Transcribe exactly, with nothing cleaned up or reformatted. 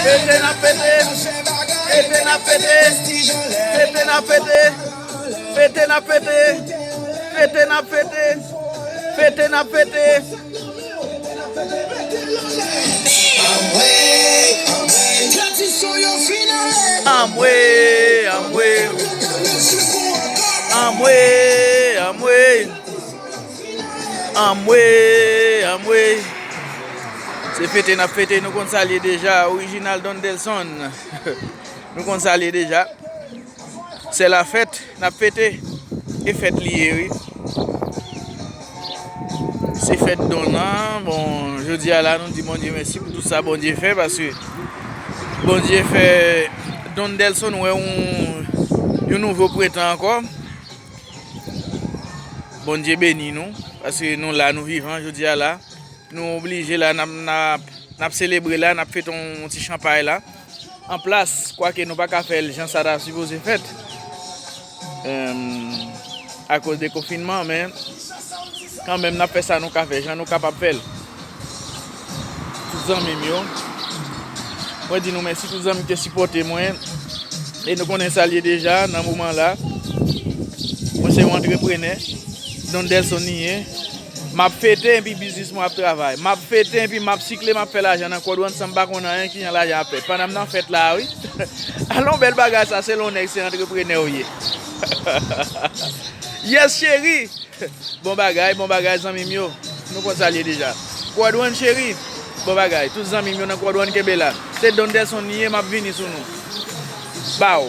Fete n ap fete. Fete n ap fete. Fete n ap fete. Fete n ap fete. Fete n ap fete. Fete n ap fete. Anmwe, anmwe. Anmwe, anmwe. Anmwe, anmwe. Se fete n ap fete, nou konn sa l ye deja. Orijinal Don Delson. Nou konn sa l ye deja. Se la fèt, n ap fete. E fèt li ye, wi. Se fèt Don nan. Bon, jodi a la, nou di Bondye mèsi pou tout sa Bondye fè, paske Bondye fè Don Delson wè yon, yon nouvo prentan ankò. Bondye beni nou, paske nou la, nou vivan jodi a la. Nou oblije la, n ap, n ap, n ap selebre la, n ap fete yon ti chanpay la. An plas, kwake nou pa ka fè l jan sa ta sipoze fèt. Em, akoz de konfinman, men kanmenm n ap fè sa nou ka fè, jan nou kapab fè l. Tout zanmi m yo, mwen di nou mèsi, tout zanmi ki te sipòte mwen. E nou konnen sa l ye deja, nan moman la. Mwen se yon antreprenè. Don Delson li ye. M ap fete epi biznis mwen ap travay. M ap fete epi m ap sikle, m ap fè lajan nan Quad One san m pa konn anyen kijan lajan ap fèt. Pandan m nan fèt la, wi. Alon bèl bagay sa, se lè yon nèg se antreprenè w ye. Yes, cheri! Bon bagay, bon bagay, zanmi m yo. Nou konn sa l ye deja. Quad One, cheri! Bon bagay, tout zanmi m yo nan Quad One, kenbe la. Se Don Delson li ye, m ap vini sou nou. Baw!